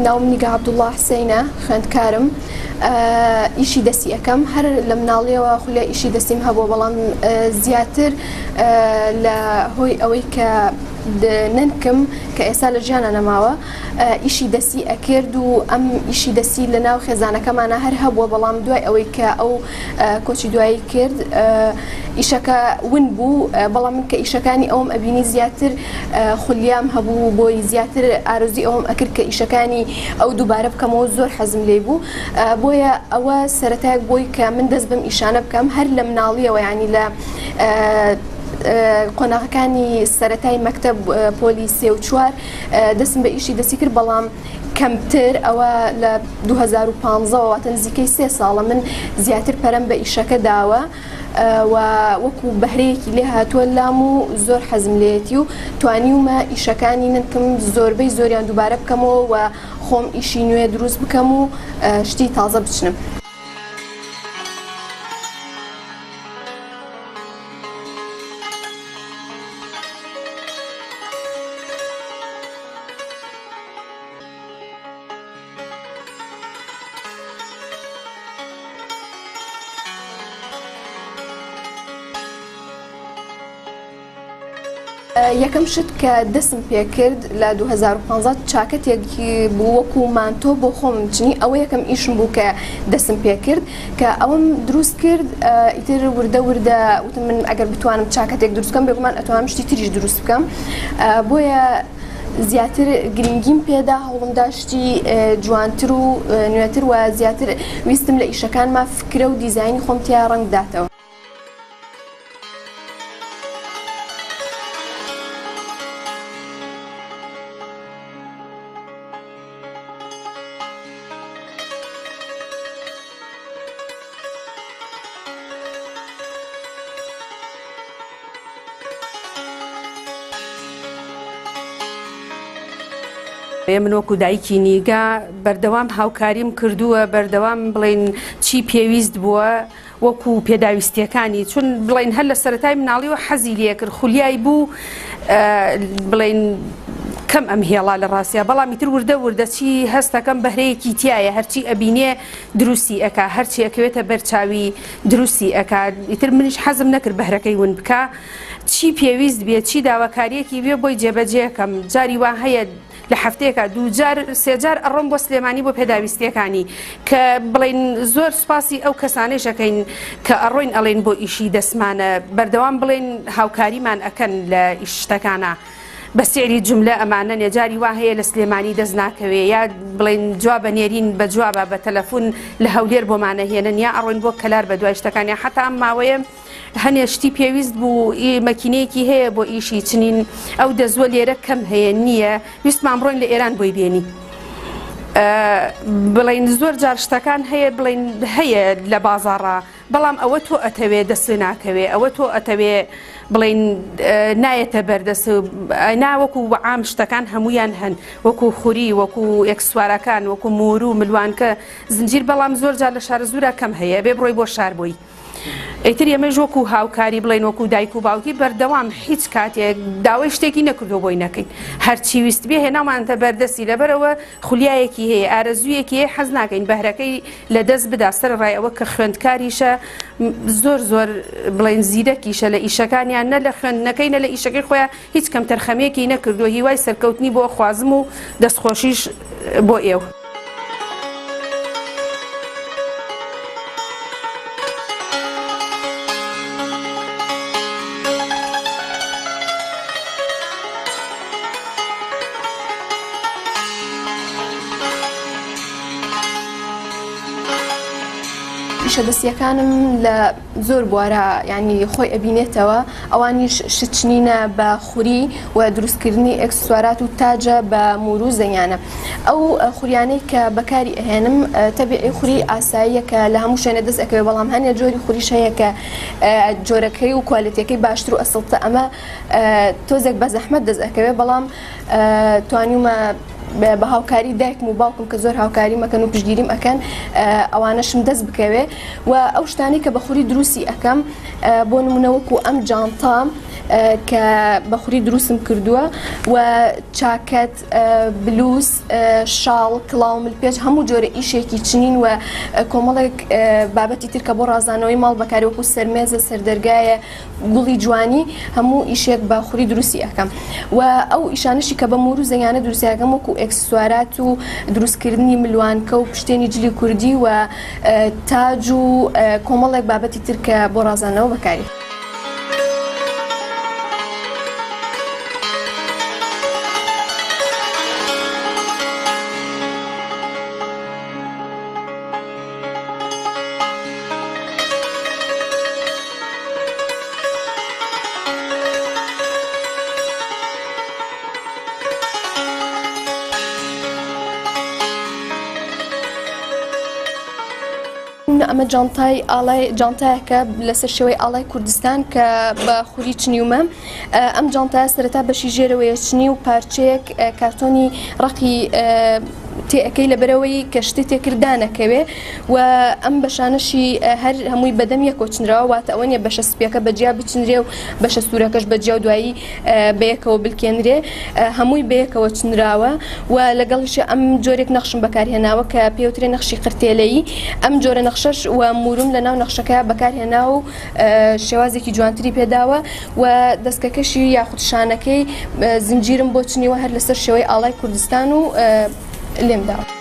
ناوم نیگا عەبدوڵڵا حسینە خوێندکارم ئیشی دەستی ئەەکەم هەر لە مناڵیەوە خولیا ئیشی دەستیم هەبووە بەڵام زیاتر لە هۆی ئەوەی کە نەنکم کە ئێستا لە ژیانە نەماوە ئیشی دەستی ئەکرد و ئەم ئیشی دەستی لە ناو خێزانەکەمانە هەر هەبووە بەڵام دوای ئەوەی کە ئەو کۆچی دوایی کرد ئیشەکە ون بوو بەڵام من کە ئیشەکانی ئەوم ئەبینی زیاتر خولیام هەبوو بۆی زیاتر ئارەزوی ئەوم ئەکرد کە ئیشەکانی ئەو دووبارە بکەمەوە زۆر حەزم لێی بوو بۆیە ئەوە سەرەتایەک بۆی کە من دەست بەم ئیشانە بکەم هەر لە مناڵیەوە ینی لە قۆناغەکانی سەتای مەکتب پۆلی سێ و چوار دەستم بە ئیشی دەستی کرد بەڵام کەمتر ئەوە لە 2015 واتە نزیکەی سێ ساڵە من زیاتر پەرم بە ئیشەکە داوە و وەکو بەهرەیەکی لێ هاتووە لام و زۆر حەزم لێیەتی و توانیومە ئیشەکانی ننکم زۆربەی زۆریان دووبارە بکەمەوە و خۆم ئیشی نوێ دروست بکەم و شتی تازە بچنم. یەکەم شت کە دەستم پێکرد لە 2015 چاکەتێک بوو وەکو مانتۆ بۆ خۆمم چنی ئەوە یەکەم ئیشم بوو کە دەستم پێکرد کە ئەوەم دروست کرد ئیتر وردە وردە وتم من ئەگەر بتوانم چاکەتێک دروست بکەم بێگومان ئەتوانم شتی تریش دروست بکەم بۆیە زیاتر گرنگیم پێدا هەوڵمدا شتی جوانتر و نوێتر و زیاتر ویستم لە ئیشەکانما فکرە و دیزاینی خۆم تیا ڕەنگ بداتەوە. من وەکو دایکی نیگا بەردەوام هاوکاریم کردووە بەردەوام بڵێن چی پێویست بووە وەکو پێداویستیەکانی چون بڵێن هەر لە سەتای مناڵیەوە حەزی لێکرد خولیای بوو بڵێن کەم ئەم هێڵا لە ڕاستە بەڵام ئیتر وردە وردە چی هەستەکەم بەهرەیەکی تایە هەرچی ئەبینێ دروستی ئەک هەرچی ئەکەوێتە بەرچاوی دروستی ئەکا ئیتر منیش حەزم نەکرد بەهرەکەی ون بکا چی پێویست بێ چی داواکاریەکی بێ بۆی جێبەجێکەم جاری وا هەیە لە هەفتەیەکا دووجار سێجار ئەڕۆم بۆ سلێمانی بۆ پێداویستیەکانی کە بڵین زۆر سوپاسی ئەو کەسانەیش ئەکەین کە ئەڕۆین ئەڵێن بۆ ئیشی دەستمانە بەردەوام بڵێن هاوکاریمان ئەکەن لە ئیش شتەکانە. بە سعری جوملە ئەمانە نێ جاری وا هەیە لە سلێمانی دەست ناکەوێ یا بڵێن جوابە نێرین بە جوابە بە تەلەفون لە هەولێر بۆمانە هێنن یا ئەڕۆین بۆ کەلار بە دوای شتەکان یا حتا ئەم ماوەیە هەنێ شتی پێویست بوو مەکینەیەکی هەیە بۆ ئیشی چنین ئەو دەزوە لێرە کەم هەیە نییە ویستمان بڕۆین لە ئێران بۆی بێنی بڵین زۆر جار شتەکان هەیە بڵین هەیە لە بازاڕا بەڵام ئەوە تۆ ئەتەوێ دەست ناکەوێ ئەوە تۆ ئەتەوێ بڵێین نایەتە بەردەست نا وەکو وەعام شتەکان هەمویان هەن وەکو خوری وەکو ئێکسوارەکان وەکو مورو ملوانکە زنجیر بەڵام زۆر جار لە شارە زورا کەم هەیە بێ بڕۆی بۆ شار بۆی ئیتر ئێمەش وەکو هاوکاری بڵێن وەکو دایک و باوکی بەردەوام هیچ کاتێک داوای شتێکی نەکردو بۆی نەکەین هەرچی ویست بێ هێناومانتە بەردەستی لەبەرەوە خولیایەکی هەیە ئارەزوویەکی هەیە حەز ناکەین بەهرەکەی لە دەست بدا سەرەڕای ئەوە کە خوێندکاریشە زۆر زۆر بڵێن زیرەکیشە لە ئیشەکانیان نە لە خوێندنەکەی نە لە ئیشەکەی خۆیان هیچ کەمتەرخەمیەکی نەکردووە هیوای سەرکەوتنی بۆ خوازم و دەستخۆشیش بۆ ئێوە. ئیشە دەستیەکانم لە زۆر بوارە یانی خۆی ئەبینێتەوە ئەوانیش شتچنینە بە خوری و دروستکردنی ئێکسسوارات و تاجە بە مورو زەنگانە ئەو خوریانەی کە بەکاری ئەهێنم تەبیعی خوری ئاساییە کە لە هەموو شوێنێ دەست ئەکەوێ بەڵام هەنێ جۆری خوریش هەیە کە جۆرەکەی و کوالێتیەکەی باشتر و ئەسڵتە ئەمە تۆزێک بە زەحمەت دەست ئەکەوێ بەڵام توانیومە بە هاوکاری دایکم و باوکم کە زۆر هاوکاریم ئەکەن و پشتگیریم ئەکەن ئەوانەشم دەست بکەوێ و ئەو شتانەی کە بە خوری دروستی ئەکەم بۆ نمونە وەکو ئەم جانتا کە بە خوری دروستم کردووە و چاکەت بلوز شاڵ کڵاو ملپێچ هەموو جۆرە ئیشێکی چنین و کۆمەڵێک بابەتی تر کە بۆ ڕازانەوەی ماڵ بەکاری وەکو سەرمێزە سەردەرگایە گوڵی جوانی هەموو ئیشێک بە خوری دروستی ئەکەم و ئەو ئیشانەشی کە بە مور و زەنگانە دروستی ئەکەم وەکو ئێکسسوارات و دروستکردنی ملوانکە و پشتێنی جلی کوردی و تاج و کۆمەڵێک بابەتی تر کە بۆ ڕازاندنەوە بەکاری. ئەمە جانتای ئاڵای جانتایەکە لەسەر شێوەی ئاڵای کوردستان کە بە خوری چنیومە ئەم جانتایە سەرەتا بەشی ژێرەوەیە چنی و پارچەیەک کارتۆنی ڕەقی تێئەکەی لەبەرئەوەی کە شتی تێکرد دانەکەوێ و ئەم بەشانەشی هەر هەمووی بەدەم یەکۆ چنراوە واتە ئەوە نیە بەشە سپیەکە بەجیا بچنرێ و بەشە سوورەکەش بەجیا و دوایی بەیەکەوە بلکێنرێ هەمووی بەیەکەوە چنراوە و لەگەڵیشی ئەم جۆرێک نەخشم بەکارهێناوە کە پێوترێ نەخشی قرتێلەیی ئەم جۆرە نەخشەش و موروم لەناو نەخشەکە بەکارهێناوە و شێوازێکی جوانتری پێداوە و دەستکەکەشی یاخود شانەکەی زنجیرم بۆ چنیوە هەر لەسەر شێوەی ئاڵای کوردستان و لێم داوە.